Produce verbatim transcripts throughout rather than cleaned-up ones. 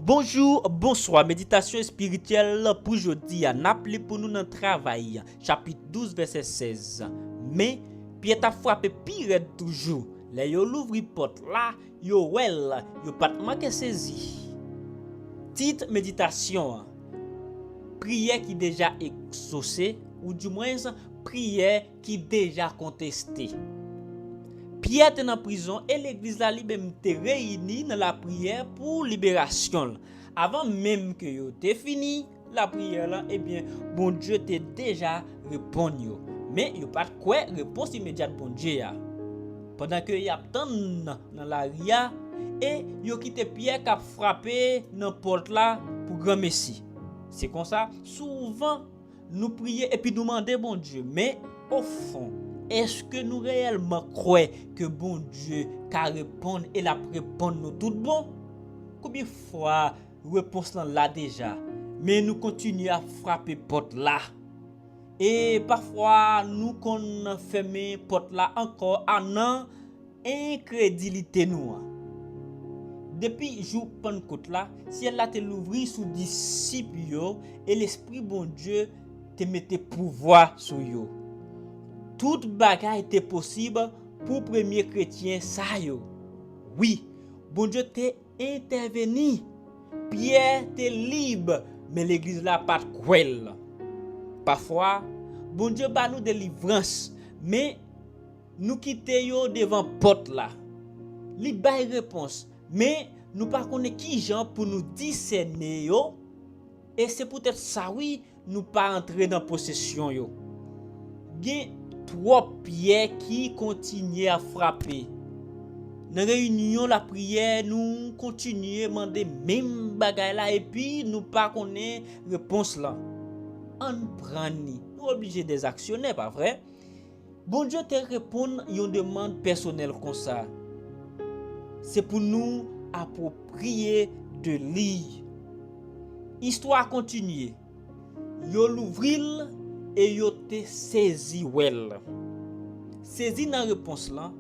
Bonjou, bonswa. Meditasyon espirityèl pou jodi a, n ap li pou nou nan Travay, chapit douz, vèsè sèz. Men, Pyè t ap frape pi rèd toujou. Lè yo louvri pòt la, yo wè l, yo pa t manke sezi. Tit meditasyon an: Priyè ki deja egzose, oudimwens, priyè ki deja konteste. Pyè te nan prizon e legliz la li menm te reyini nan lapriyè pou liberasyon l. Avan menm ke yo te fini lapriyè la, ebyen, Bondye te deja reponn yo. Men yo pa t kwè repons imedyat Bondye a. Pandan ke y ap tann nan lari a, e yo kite Pyè k ap frape nan pòt la pou granmesi. Se konsa, souvan, nou priye epi nou mande Bondye, men ofon, èske nou reyèlman kwè ke Bondye ka reponn e l ap reponn nou tout bon? Konbyen fwa repons lan la deja, men nou kontinye ap frape pòt la? E pafwa, nou konn fèmen pòt la ankò a nan enkredilite nou an. Depi jou Pannkot la, syèl la te louvri sou disip yo e Lespri Bondye te mete pouvwa sou yo. Tout bagay te posib pou premye kretyen sa yo. Wi, Bondye te entèveni. Pyè te lib, men legliz la pa t kwè l. Pafwa, Bondye ba nou delivrans, men nou kite yo devan pòt la. Li bay repons, men nou pa konnen kijan pou nou disène yo, e se poutèt sa, wi, nou pa antre nan posesyon yo. Gen twòp pyè ki kontinye ap frape. Nan reyinyon lapriyè, nou kontinye mande menm bagay la epi nou pa konnen repons lan. Ann pran li. Nou oblije dèzaksyonè, pa vre? Bondye te reponn yon demann pèsonèl konsa. Se pou nou apwopriye de li. Istwa a kontinye. Yo louvri l e yo te sezi wè l. Sezi nan repons lan,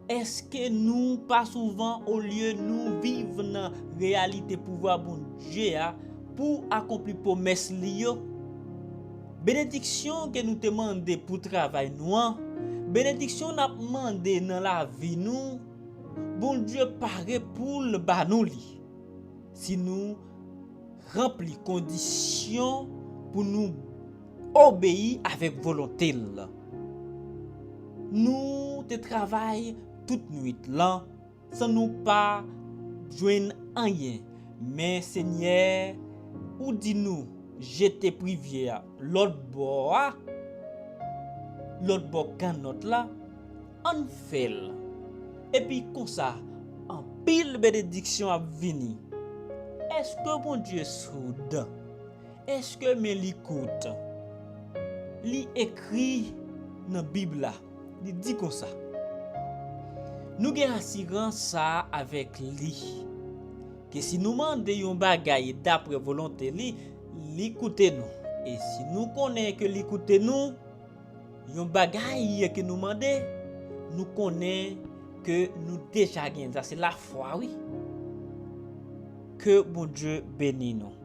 èske nou pa souvan, olye nou viv nan reyalite pouvwa Bondye a pou akonpli pwomès li yo? Benediksyon ke nou te mande pou travay nou an, benediksyon n ap mande nan lavi nou, Bondye pare pou l ba nou li. Si nou ranpli kondisyon pou nou obeyi avèk volonte l. Nou te travay tout nwit lan san nou pa jwenn anyen. Men Senyè, ou di nou jete privye a lòt bò a, lòt bò kannòt la, ann fè l. Epi konsa, anpil benediksyon ap vini. Èske Bondye soud? Èske men li kout? Li ekri nan Bib la, li di konsa: Nou gen asirans sa a avèk li, ke si nou mande yon bagay dapre volonte li, li koute nou. E si nou konnen ke li koute nou, yon bagay ke nou mande, nou konnen ke nou deja genyen l. Sa se lafwa, wi. Ke Bondye beni nou.